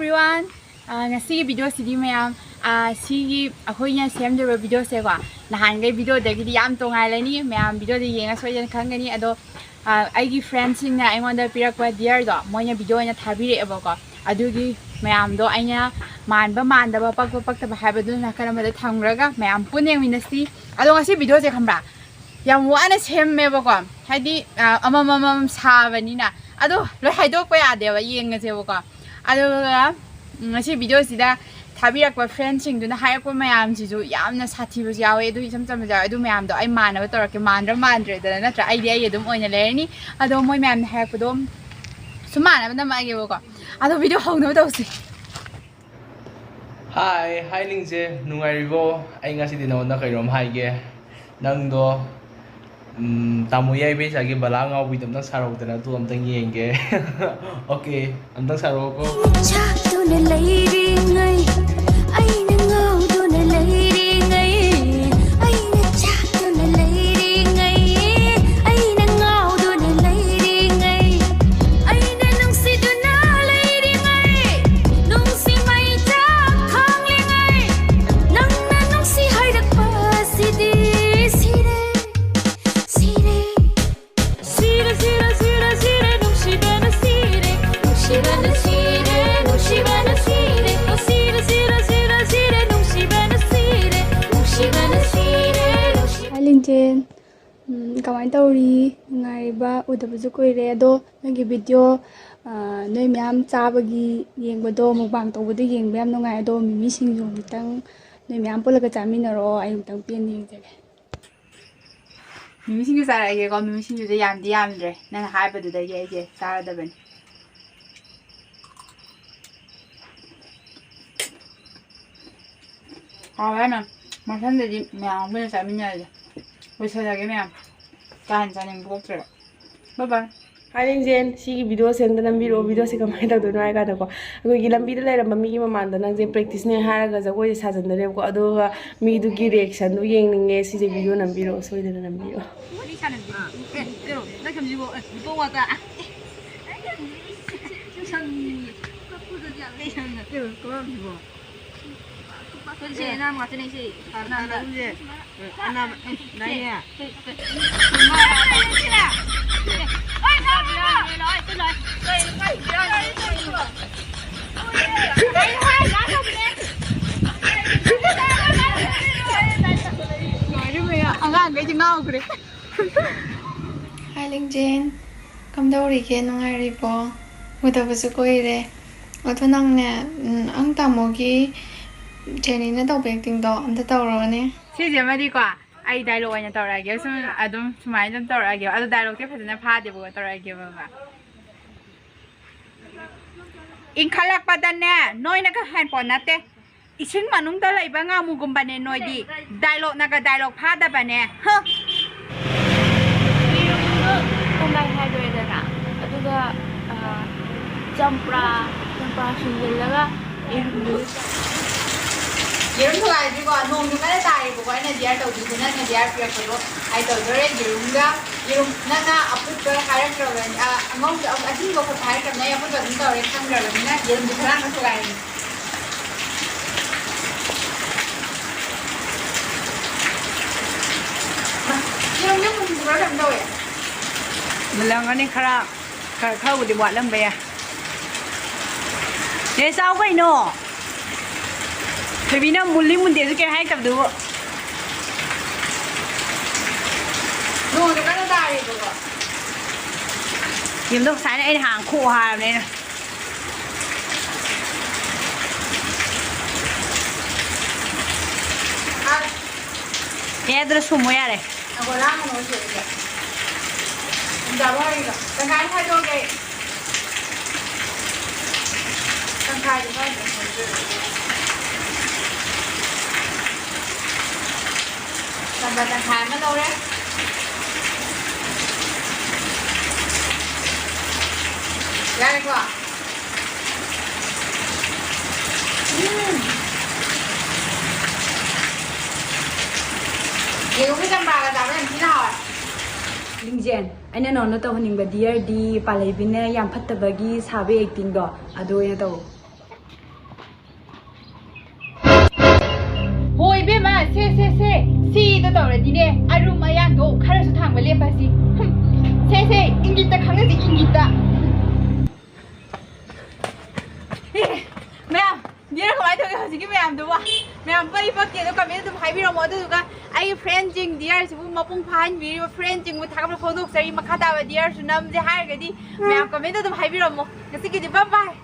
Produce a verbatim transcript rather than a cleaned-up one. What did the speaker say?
Everyone, ꯑꯥ, ꯉꯁꯤꯒꯤ ꯚꯤꯗꯤꯑꯣꯁꯤꯗꯤ ꯃꯌꯥꯝ, ꯑꯥ, ꯁꯤꯒꯤ ꯑꯩꯈꯣꯏꯅ ꯁꯦꯝꯗꯣꯏꯕ ꯚꯤꯗꯤꯑꯣꯁꯦꯀꯣ, ꯅꯍꯥꯟꯈꯩ ꯚꯤꯗꯤꯑꯣꯗꯒꯤꯗꯤ ꯌꯥꯝ ꯇꯣꯡꯉꯥꯜꯂꯅꯤ꯫ ꯃꯌꯥꯝ ꯚꯤꯗꯤꯑꯣꯗ ꯌꯦꯡꯉ ꯁꯣꯏꯗꯅ ꯈꯪꯒꯅꯤ꯫ ꯑꯗꯣ, ꯑꯥ, ꯑꯩꯒꯤ ꯐ꯭ꯔꯦꯟꯁꯤꯡꯅ ꯑꯩꯉꯣꯟꯗ ꯄꯤꯔꯛꯄ ꯗꯤꯌꯔꯗꯣ ꯃꯣꯏꯅ ꯚꯤꯗꯤꯑꯣ ꯑꯣꯏꯅ ꯊꯥꯕꯤꯔꯛꯑꯦꯕꯀꯣ꯫ ꯑꯗꯨꯒꯤ ꯃꯌꯥꯝꯗꯣ ꯑꯩꯅ ꯃꯥꯟꯕ ꯃꯥꯟꯗꯕ, ꯄꯛꯄ ꯄꯛꯇꯕ ꯍꯥꯏꯕꯗꯨ ꯅꯥꯀꯟ ꯑꯃꯗ ꯊꯝꯈ꯭ꯔꯒ ꯃꯌꯥꯝ ꯄꯨꯟꯅ ꯌꯦꯡꯃꯤꯟꯅꯁꯤ꯫ ꯑꯗꯣ ꯉꯁꯤ ꯚꯤꯗꯤꯑꯣꯁꯦ ꯈꯪꯕ꯭ꯔꯥ, ꯌꯥꯝ ꯋꯥꯅ ꯁꯦꯝꯃꯦꯕꯀꯣ, ꯍꯥꯏꯗꯤ, ꯑ, ꯑꯃꯃꯝ ꯑꯃꯃꯝ ꯁꯥꯕꯅꯤꯅ꯫ ꯑꯗꯣ ꯂꯣꯏ ꯍꯥꯏꯗꯣꯛꯄ ꯌꯥꯗꯦꯕ, ꯌꯦꯡꯉꯁꯦꯕꯀꯣ꯫ ꯑꯗꯨꯒ, ꯎꯝ, ꯉꯁꯤ ꯚꯤꯗꯤꯑꯣꯁꯤꯗ ꯊꯥꯕꯤꯔꯛꯄ ꯐ꯭ꯔꯦꯟꯁꯤꯡꯗꯨꯅ ꯍꯥꯏꯔꯛꯄ ꯃꯌꯥꯝꯁꯤꯁꯨ ꯌꯥꯝꯅ ꯁꯥꯊꯤꯕꯁꯨ ꯌꯥꯎꯋꯦ, ꯑꯗꯨ ꯏꯆꯝ ꯆꯝꯕꯁꯨ ꯌꯥꯎꯋꯦ꯫ ꯑꯗꯨ ꯃꯌꯥꯝꯗꯣ ꯑꯩ ꯃꯥꯟꯅꯕ ꯇꯧꯔꯛꯀꯦ, ꯃꯥꯟꯗ꯭ꯔꯥ ꯃꯥꯟꯗ꯭ꯔꯦꯗꯅ, ꯅꯠꯇ꯭ꯔꯥ? ꯑꯩꯗꯤ ꯑꯩ ꯑꯗꯨꯝ ꯑꯣꯏꯅ ꯂꯩꯔꯅꯤ꯫ ꯑꯗꯣ ꯃꯣꯏ ꯃꯌꯥꯝꯅ ꯍꯥꯏꯔꯛꯄꯗꯣ ꯁꯨꯝ ꯃꯥꯟꯅꯕ ꯅꯝꯃꯛꯑꯒꯦꯕꯀꯣ꯫ ꯑꯗꯣ ꯚꯤꯗꯤꯑꯣ ꯍꯧꯅꯕ ꯇꯧꯁꯤ꯫ ꯍꯥꯏ ꯍꯥꯏ ꯂꯤꯡꯖꯦ, ꯅꯨꯡꯉꯥꯏꯔꯤꯕꯣ? ꯑꯩ ꯉꯁꯤꯗꯤ ꯅꯉꯣꯟꯗ ꯀꯩꯅꯣꯝ ꯍꯥꯏꯒꯦ꯫ ꯅꯪꯗꯣ, ꯎꯝ, ꯇꯥꯃꯣ ꯌꯥꯏꯕꯩ ꯆꯥꯒꯤ ꯕꯂꯥ ꯉꯥꯎꯕꯤꯗꯣ ꯑꯝꯇꯪ ꯁꯥꯔꯛꯎꯗꯅ, ꯑꯗꯨ ꯑꯝꯇꯪ ꯌꯦꯡꯒꯦ꯫ ꯑꯣꯀꯦ, ꯑꯝꯇꯪ ꯁꯥꯔꯛꯑꯣꯀꯣ꯫ ꯆꯥꯛꯇꯨꯅ ꯂꯩꯔꯤꯉꯩ, ꯑꯩꯅ ꯉꯥꯎꯗꯨꯅ ꯂꯩꯔꯤꯉꯩ, ꯑꯩꯅ ꯆꯥꯛꯇꯨꯅ ꯂꯩꯔꯤꯉꯩ, ꯑꯩꯅ ꯉꯥꯎꯗꯨꯅ ꯂꯩꯔꯤꯉꯩ, ꯑꯩꯅ ꯅꯨꯡꯁꯤꯗꯨꯅ ꯂꯩꯔꯤꯉꯩ, ꯅꯨꯡꯁꯤ ꯃꯩ ꯆꯥꯛ ꯈꯥꯡꯂꯤꯉꯩ, ꯅꯪꯅ ꯅꯨꯡꯁꯤ ꯍꯥꯏꯔꯛꯄꯁꯤꯗꯤ ꯁꯤꯔꯦ, ꯁꯤꯔꯦ꯫ ꯁꯤꯔꯦ, ꯁꯤꯔꯦ, ꯁꯤꯔꯦ, ꯁꯤꯔꯦ, ꯅꯨꯡꯁꯤꯕꯅ ꯁꯤꯔꯦ, ꯅꯨꯡꯁꯤꯕꯅ ꯁꯤꯔꯦ, ꯅꯨꯡꯁꯤꯕꯅ ꯁꯤꯔꯦ, ꯁꯤꯔꯦ, ꯁꯤꯔꯦ, ꯁꯤꯔꯦ, ꯁꯤꯔꯦ, ꯅꯨꯡꯁꯤꯕꯅ ꯁꯤꯔꯦ, ꯅꯨꯡꯁꯤꯕꯅ ꯁꯤꯔꯦ, ꯅꯨꯡꯁꯤ- ꯍꯥꯏ ꯂꯤꯟꯖꯦꯟ, ꯎꯝ, ꯀꯃꯥꯏꯅ ꯇꯧꯔꯤ? ꯅꯨꯡꯉꯥꯏꯔꯤꯕ? ꯎꯗꯕꯁꯨ ꯀꯨꯏꯔꯦ꯫ ꯑꯗꯣ ꯅꯣꯏꯒꯤ ꯚꯤꯗꯤꯑꯣ, ꯑ, ꯅꯣꯏ ꯃꯌꯥꯝ ꯆꯥꯕꯒꯤ ꯌꯦꯡꯕꯗꯣ, ꯃꯨꯛꯕꯥꯡ ꯇꯧꯕꯗꯣ ꯌꯦꯡꯕ ꯌꯥꯝ ꯅꯨꯡꯉꯥꯏ꯫ ꯑꯗꯣ ꯃꯤꯃꯤ ꯁꯤꯡꯖꯨ ꯑꯃꯨꯛꯇꯪ ꯅꯣꯏ ꯃꯌꯥꯝ ꯄꯨꯜꯂꯒ ꯆꯥꯃꯤꯟꯅꯔꯣ꯫ ꯑꯩ ꯑꯃꯨꯛꯇꯪ ꯄꯦꯟꯅ ꯌꯦꯡꯖꯒꯦ꯫ ꯃꯤꯃꯤ ꯁꯤꯡꯖꯨ ꯆꯥꯔꯛꯑꯒꯦꯀꯣ꯫ ꯃꯤꯃꯤ ꯁꯤꯡꯖꯨꯁꯦ ꯌꯥꯝꯗꯤ ꯌꯥꯝꯗ꯭ꯔꯦ, ꯅꯪꯅ ꯍꯥꯏꯕꯗꯨꯗꯒꯤ ꯑꯩꯁꯦ ꯆꯥꯔꯗꯕꯅꯤ꯫ ꯍꯥꯎꯋꯦ ꯌꯥꯝꯅ꯫ ꯃꯊꯪꯗꯗꯤ ꯃꯌꯥꯝ ꯄꯨꯟꯅ ꯆꯥꯃꯤꯟꯅꯔꯁꯦ꯫ ꯂꯣꯏꯁꯜꯂꯒꯦ ꯃꯌꯥꯝ꯫ ꯀꯥ ꯍꯦꯟꯅ ꯆꯥꯅꯤꯡꯕ ꯄꯣꯛꯇ꯭ꯔꯦꯕ꯫ ꯕꯥꯏ ꯕꯥꯏ꯫ ꯍꯥꯏ ꯂꯤꯟꯖꯦꯟ, ꯁꯤꯒꯤ ꯚꯤꯗꯤꯑꯣꯁꯦ ꯑꯝꯇ ꯅꯝꯕꯤꯔꯛꯑꯣ꯫ ꯚꯤꯗꯤꯑꯣꯁꯦ ꯀꯃꯥꯏꯅ ꯇꯧꯗꯣꯏꯅꯣ ꯍꯥꯏ ꯀꯥꯟꯗꯀꯣ, ꯑꯩꯈꯣꯏꯒꯤ ꯂꯝꯕꯤꯗ ꯂꯩꯔꯝꯕ ꯃꯤꯒꯤ ꯃꯃꯥꯡꯗ ꯅꯪꯁꯦ ꯄ꯭ꯔꯦꯛꯇꯤꯁꯅꯦ ꯍꯥꯏꯔꯒ ꯖꯒꯣꯏꯁꯦ ꯁꯥꯖꯟꯗꯣꯏꯅꯦꯕꯀꯣ꯫ ꯑꯗꯨꯒ ꯃꯤꯗꯨꯒꯤ ꯔꯤꯌꯦꯛꯁꯟꯗꯨ ꯌꯦꯡꯅꯤꯡꯉꯦ꯫ ꯁꯤꯁꯦ ꯚꯤꯗꯤꯑꯣ ꯅꯝꯕꯤꯔꯛꯑꯣ, ꯁꯣꯏꯗꯅ ꯅꯝꯕꯤꯔꯛꯑꯣ꯫ ꯋꯥꯔꯤ ꯁꯥꯟꯅꯕꯤꯔꯣ꯫ ꯑꯦ, ꯀꯩꯅꯣ, ꯅꯪ ꯊꯝꯁꯤꯕꯣ? ꯑꯦ, ꯅꯨꯄꯥ ꯋꯥꯇ꯫ ꯁꯝ ꯀꯛꯄꯗꯗꯤ ꯀꯩꯅꯣ ꯀꯃꯥꯡꯁꯤꯕꯣ? ꯑꯩꯈꯣꯏꯁꯦ ꯑꯅꯥꯕ ꯉꯥꯛꯇꯅꯦ ꯁꯤ꯫ ꯑꯅꯥꯕꯁꯦ, ꯑꯅꯥꯕ, ꯅꯥꯏꯌꯦ꯫ ꯑꯉꯥꯡꯈꯩꯗꯤ ꯉꯥꯎꯈ꯭ꯔꯦ꯫ ꯍꯥꯏ ꯂꯤꯡꯖꯦꯟ, ꯀꯝꯗꯧꯔꯤꯒꯦ? ꯅꯨꯡꯉꯥꯏꯔꯤꯕꯣ? ꯎꯗꯕꯁꯨ ꯀꯨꯏꯔꯦ꯫ ꯑꯗꯣ ꯅꯪꯅꯦ, ꯎꯝ, ꯑꯪ ꯇꯥꯃꯣꯒꯤ ꯖꯦꯅꯤꯅ ꯇꯧꯕ actingꯗꯣ ꯑꯝꯇ ꯇꯧꯔꯣꯅꯦ꯫ ꯁꯤꯁꯤꯃꯗꯤꯀꯣ, ꯑꯩ dialogue ꯑꯣꯏꯅ ꯇꯧꯔꯛꯑꯒꯦ꯫ ꯁꯨꯝ ꯑꯗꯨꯝ ꯁꯨꯃꯥꯏꯅ ꯑꯗꯨꯝ ꯇꯧꯔꯛꯑꯒꯦ꯫ ꯑꯗꯣ dialogueꯇꯤ ꯐꯖꯅ ꯐꯥꯗꯦꯕꯀꯣ, ꯇꯧꯔꯛꯑꯒꯦꯕ꯫ ꯏꯟꯈꯠꯂꯛꯄꯗꯅꯦ, ꯅꯣꯏꯅꯒ ꯍꯦꯟꯄꯣꯠ ꯅꯠꯇꯦ꯫ ꯏꯁꯤꯡ ꯃꯅꯨꯡꯗ ꯂꯩꯕ ꯉꯥꯃꯨꯒꯨꯝꯕꯅꯦ ꯅꯣꯏꯗꯤ꯫ Dialogueꯅꯒ dialogue ꯐꯥꯗꯕꯅꯦ꯫ ꯍ! ꯌꯦꯔꯨꯝꯗꯣ ꯇꯪꯈꯥꯏ ꯈꯥꯏꯗꯣꯛꯑꯦꯗꯅ, ꯑꯗꯨꯒ, ꯑ, ꯆꯝꯄ꯭ꯔꯥ, ꯆꯝꯄ꯭ꯔꯥ ꯁꯨꯝꯖꯤꯜꯂꯒ ꯌꯦꯔꯨꯝꯗꯨ ꯌꯦꯔꯨꯝ ꯊꯨꯒꯥꯏꯗ꯭ꯔꯤꯀꯣ, ꯅꯣꯡꯁꯨ ꯀꯟꯅ ꯇꯥꯔꯤꯕꯀꯣ, ꯑꯩꯅ ꯗꯤꯌꯥꯔ ꯇꯧꯗꯣꯏꯁꯤꯅ, ꯑꯩꯅ ꯗꯤꯌꯥꯔ ꯄꯤꯔꯛꯄꯗꯣ ꯑꯩ ꯇꯧꯗꯣꯔꯦ꯫ ꯌꯦꯔꯨꯝꯒ, ꯌꯦꯔꯨꯝ, ꯅꯪꯅ ꯑꯐꯨꯠꯄ ꯍꯥꯏꯔꯛꯇ꯭ꯔꯕꯅꯤ, ꯑ, ꯑꯉꯧꯕ, ꯑꯍꯤꯡꯕ ꯈꯣꯠꯄ ꯍꯥꯏꯔꯛꯇ꯭ꯔꯕꯅꯤꯅ, ꯑꯩ ꯑꯐꯨꯠꯄ ꯑꯗꯨꯝ ꯇꯧꯔꯦ ꯈꯪꯗ꯭ꯔꯕꯅꯤꯅ, ꯌꯦꯔꯨꯝꯁꯦ ꯈꯔ ꯌꯥꯝꯅ ꯊꯨꯒꯥꯏꯔꯦ꯫ ꯃꯨꯜꯂꯝꯒꯅꯤ ꯈꯔ, ꯈꯔ, ꯈꯔꯕꯨꯗꯤ ꯋꯥꯠꯂꯝꯕ ꯌꯥꯏ꯫ ꯅꯦ, ꯆꯥꯎ ꯀꯩꯅꯣ꯫ ꯊꯣꯏꯕꯤꯅ ꯃꯨꯜꯂꯤ ꯃꯨꯟꯗꯦꯁꯨ ꯀꯩꯝ ꯍꯥꯏꯔꯛꯇꯕꯗꯨꯕꯨ꯫ ꯅꯣꯡꯁꯦ ꯀꯟꯅ ꯇꯥꯔꯤꯕꯀꯣ꯫ ꯌꯦꯔꯨꯝꯗꯣ ꯉꯁꯥꯏꯅ ꯑꯩꯅ ꯍꯥꯟꯅ ꯈꯣꯛꯑꯣ ꯍꯥꯏꯔꯕꯅꯦ ꯑꯩꯅ꯫ ꯑꯁ꯫ ꯌꯥꯗ꯭ꯔꯥ ꯁꯨꯝꯃꯣ ꯌꯥꯔꯦ꯫ ꯉꯥꯏꯈꯣ, ꯂꯥꯡꯒꯅꯣ ꯍꯧꯖꯤꯛ꯫ ꯌꯥꯔꯦ꯫ ꯇꯪꯈꯥꯏ ꯑꯃ ꯈꯥꯏꯗꯣꯛꯑꯒꯦ ꯑꯩ꯫ ꯇꯪꯈꯥꯏꯗꯤ ꯈꯔ ꯍꯦꯟꯗꯣꯛꯈ꯭ꯔꯦ꯫ ꯆꯝꯄ꯭ꯔꯥ ꯇꯪꯈꯥꯏ ꯑꯃ ꯂꯧꯔꯦ꯫ ꯌꯥꯔꯦꯀꯣ? ꯎꯝ꯫ ꯌꯦꯔꯨꯝꯒ ꯆꯝꯄ꯭ꯔꯥꯒ ꯆꯥꯕ ꯌꯥꯝ ꯊꯤꯅ ꯍꯥꯎꯋꯦ꯫ ꯂꯤꯡꯖꯦꯜ, ꯑꯩꯅ ꯅꯉꯣꯟꯗ ꯇꯧꯍꯟꯅꯤꯡꯕ ꯗꯤꯌꯔꯗꯤ ꯄꯥꯜꯂꯩꯕꯤꯅ ꯌꯥꯝ ꯐꯠꯇꯕꯒꯤ ꯁꯥꯕ actingꯗꯣ ꯑꯗꯨ ꯑꯣꯏꯅ ꯇꯧ꯫ ꯁꯦ ꯁꯦ ꯁꯦ, ꯁꯤꯗꯣ ꯇꯧꯔꯗꯤꯅꯦ, ꯑꯔꯨꯝ ꯑꯌꯥꯡꯗꯣ ꯈꯔꯁꯨ ꯊꯥꯡꯕ ꯂꯦꯞꯄꯁꯤ꯫ ꯍꯨꯝ, ꯁꯦ ꯁꯦ, ꯏꯪꯒꯤꯠꯇ ꯈꯪꯅꯁꯤ, ꯏꯪꯒꯤꯠꯇ꯫ ꯑꯦ, ꯃꯌꯥꯝ, ꯗꯤꯌꯔ ꯀꯃꯥꯏꯅ ꯇꯧꯒꯦ ꯍꯧꯖꯤꯛꯀꯤ ꯃꯌꯥꯝꯗꯨꯕꯨ? ꯃꯌꯥꯝ ꯄꯛꯏ ꯄꯛꯇꯦ ꯑꯗꯣ ꯀꯃꯦꯟ ꯑꯗꯨꯝ ꯍꯥꯏꯕꯤꯔꯝꯃꯣ꯫ ꯑꯗꯨꯗꯨꯒ ꯑꯩꯒꯤ ꯐ꯭ꯔꯦꯟꯁꯤꯡ, ꯗꯤꯌꯔꯁꯤꯕꯨ ꯃꯄꯨꯡ ꯐꯥꯍꯟꯕꯤꯔꯤꯕ ꯐ꯭ꯔꯦꯟꯁꯤꯡꯕꯨ ꯊꯥꯒꯠꯄ ꯐꯣꯡꯗꯣꯛꯆꯔꯤ꯫ ꯃꯈꯥ ꯇꯥꯕ ꯗꯤꯌꯔꯁꯨ ꯅꯝꯁꯦ ꯍꯥꯏꯔꯒꯗꯤ ꯃꯌꯥꯝ ꯀꯃꯦꯟ ꯑꯗꯨꯝ ꯍꯥꯏꯕꯤꯔꯝꯃꯣ꯫ ꯉꯁꯤꯒꯤꯗꯤ bye bye꯫